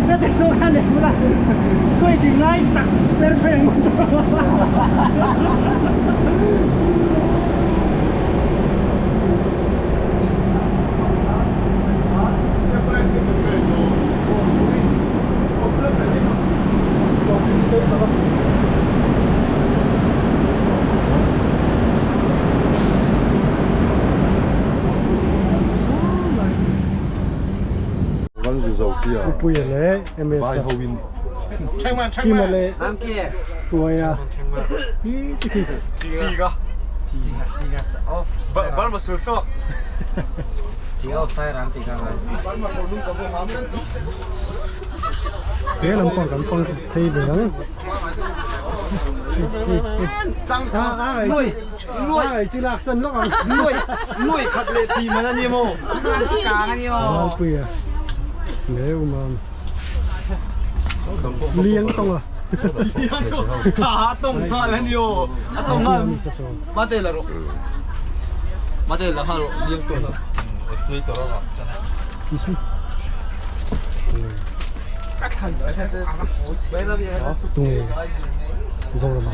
Ka ti saw kha lem la khawi ti ngai tak per phei ang motor. Upuia leh MS-a Kima leh Hruaia hi te khi He lampang kan pang phei ve ang. Nuai khat leh ti man a ni maw? Changkang a ni maw? Valpuia leh Umam Liang tawng a. Liang tawng kha a tawng nghal a ni aw. A tawng nghal. Mate la rawh. Mate la nghal rawh liang tawng a. Tunge Zoram ah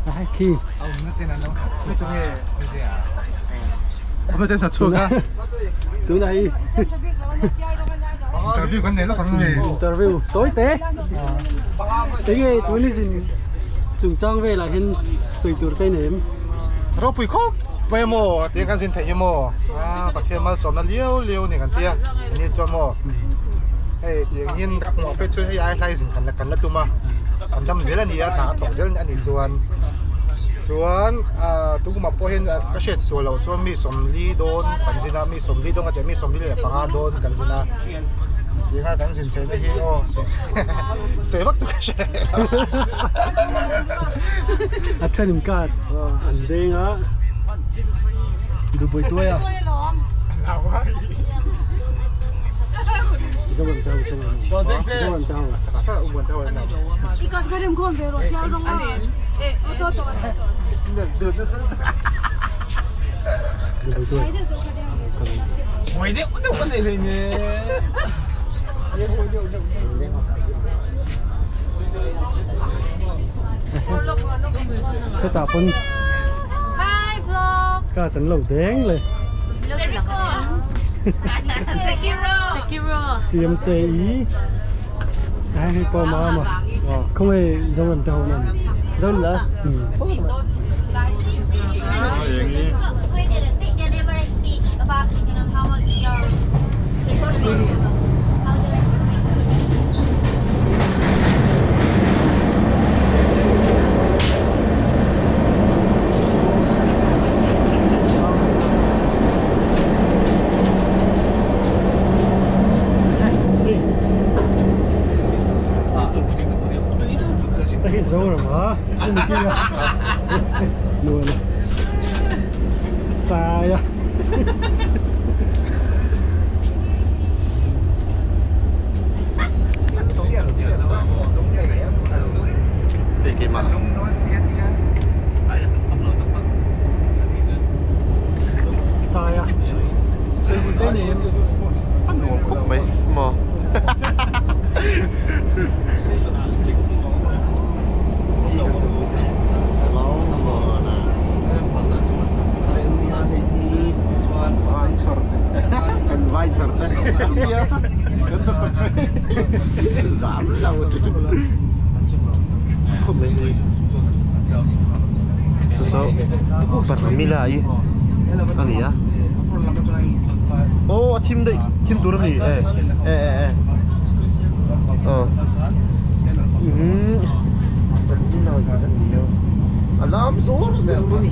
a khi tunah hi Interview kan nei lawk ang nge interview tawi te enge tuni zin chungchang velah hian sawi tur te nei em Ropui khawp mai maw tiang kan zin theih hi maw a Pathian malsawmna liau liau a ni kan tia ni chuan maw hei tiang in ka hmuh pek chu hei ai hlai zin kan la kan la tum a an dam zel a ni a hna a thawk zel a nih chuan chuan ah tuma pawh hian ka hriat sual loh chuan mi sawmli dawn kan zin a mi sawmli dawn ka tih a mi sawmli leh panga dawn kan zin a tiang a kan zin theih na hi aw sawi vak tur ka hre leh lo. A then in card an deng a Dubai tuai a Hetah pawn card an lo deng le. Siamte i ai hei pawh ma ma không hei zo ram te ho nan zo la Hei Zoram a nuam sai a Sai a Sawi te nei em? A nuam khawp mai maw. Kan vai chhar te. Zam lo. Khawp mai hei. So Parmila i a ni a. Aw a thim daih thim tur a ni e e e e aw Parmila i a ni a a lam zawr zawr a ni.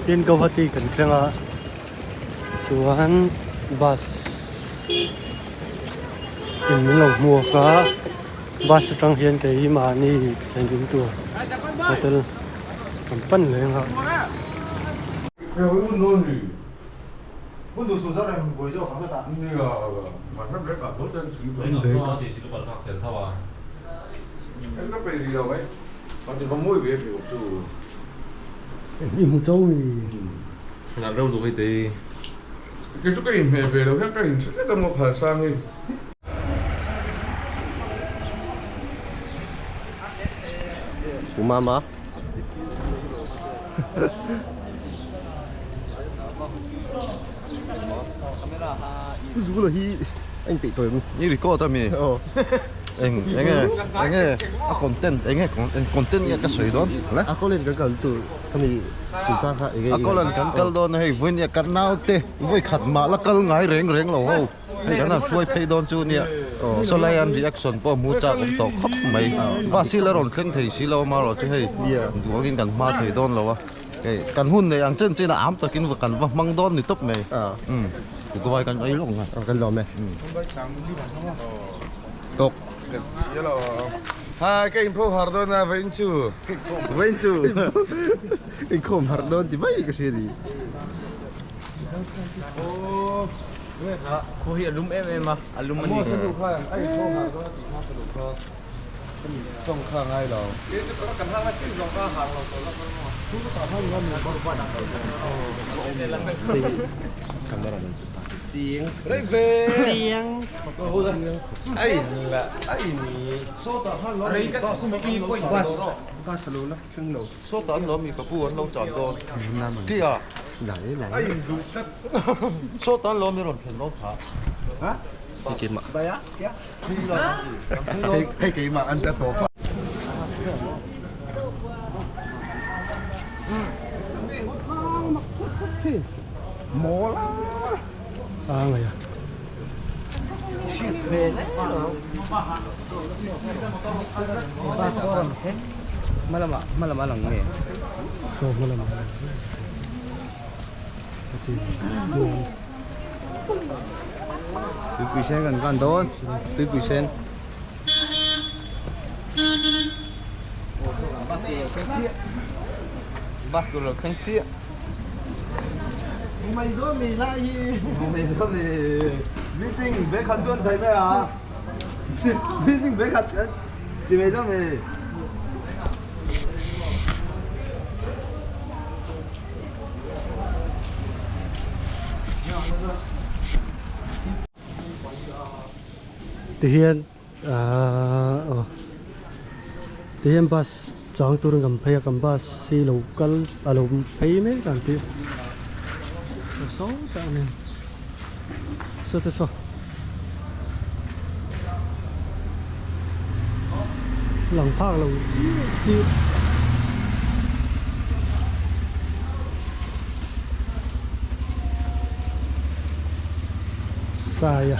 Tin Guwahati kan thleng a chuan bus in min lo hmuak a bus atang hian keimahni thlen in tur hotel kan pan leh ang a. I hmu cho mi. Mama. Zula hi a inpeih tawh em? I record a mi? Aw. Eng enge enge a content enge eng content nge ka sawi dawn le? A kawlen kan kal tur khami chungchang kha enge A kawlen kan kal dawn a hei vawinia kan naute vawi khat mah la kal ngai reng reng lo ho. Hei kan han hruai phei dawn chu nia sawlai an reaction pawh hmu chak awm tawh khawp mai. Bus hi la rawn thleng thei si lo amarawh chu hei duangin kan hma thei dawn lo a. Hei kan hun nei ang chen chen a am takin kan va hmang dawn ni tawp mai. Umm Dubai kan ei lawk nga. Kan lawm e. Tawk. Hai ka inpho har dawn a vawiin chu. Vawiin chu. Inkhawm har dawn ti mai ka hria ni. Sawtah an lo mi ka pu an lo chan dawn. Kia. Sawtah an lo mi rawn thlen dawn kha. Hei keimah an ta tawp a. Tuipui sen kan kan dawn tuipui sen. Bus tur lo thleng chiah. Mei dawn mi lai hi. Mei dawn mi meeting be khat chuan thei mai a. Meeting be khat ti mei dawn mi. Tihian ahh aw tihian bus chang turin kan phei a kan bus hi lo kal a lo phei mek ang tih a sawi tak a ni saw te saw lang phak lo chiah chiah. Sai a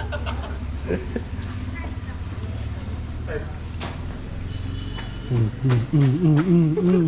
um um um um um um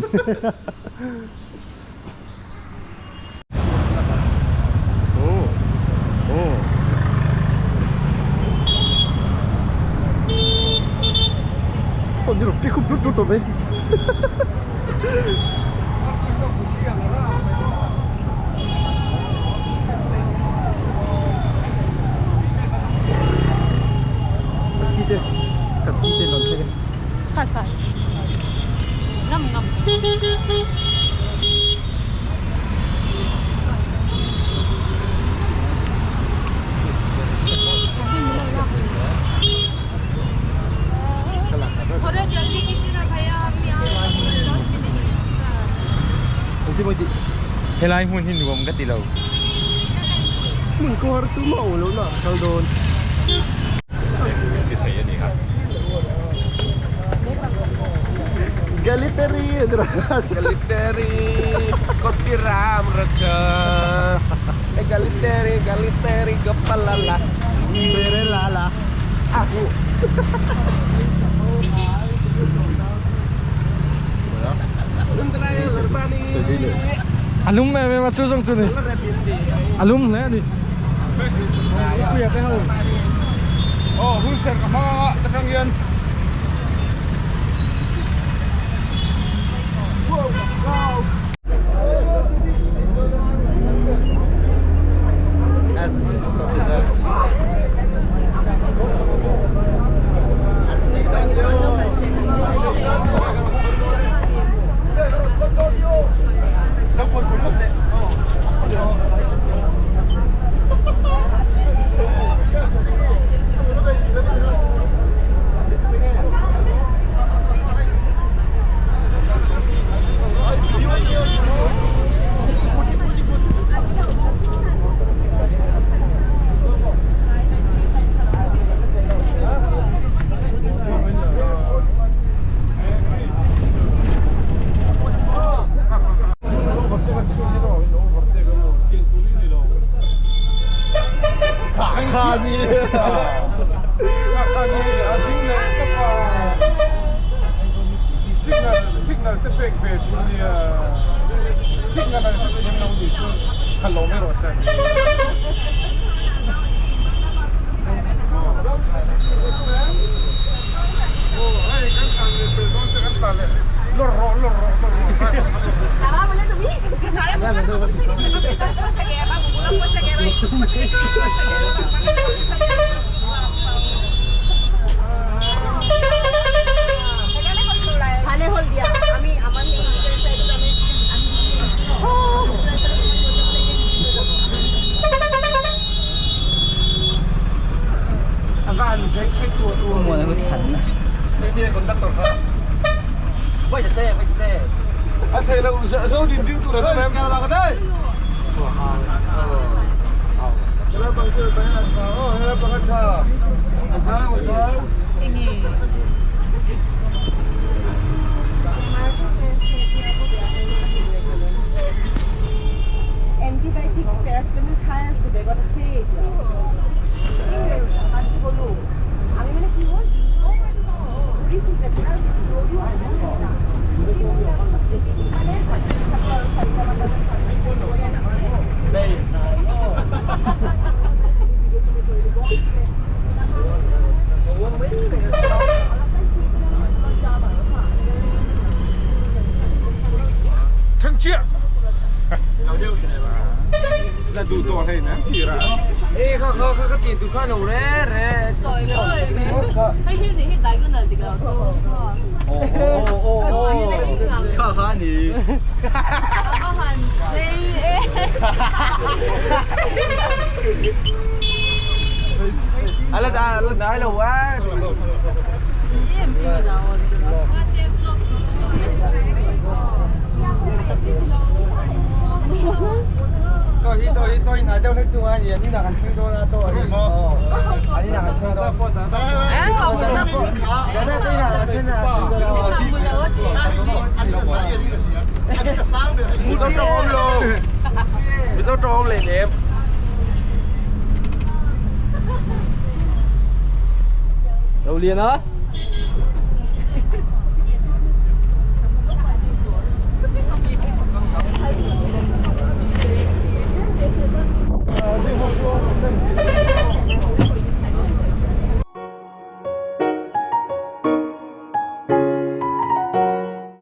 Helai hmun hi nuam ka ti lo. Hmun kawng har tum a awm loh na kal dawn. Ti thei a ni kha. Galiteri Galiteri Kotiram Raja. Galiteri Galiteri Gopalala. Mere lala. Aku. A lum em em a chu zawng chu ni a lum hle a ni puia te ho Aw hun ser ka hmang anga ta tang hian Đầu liền á.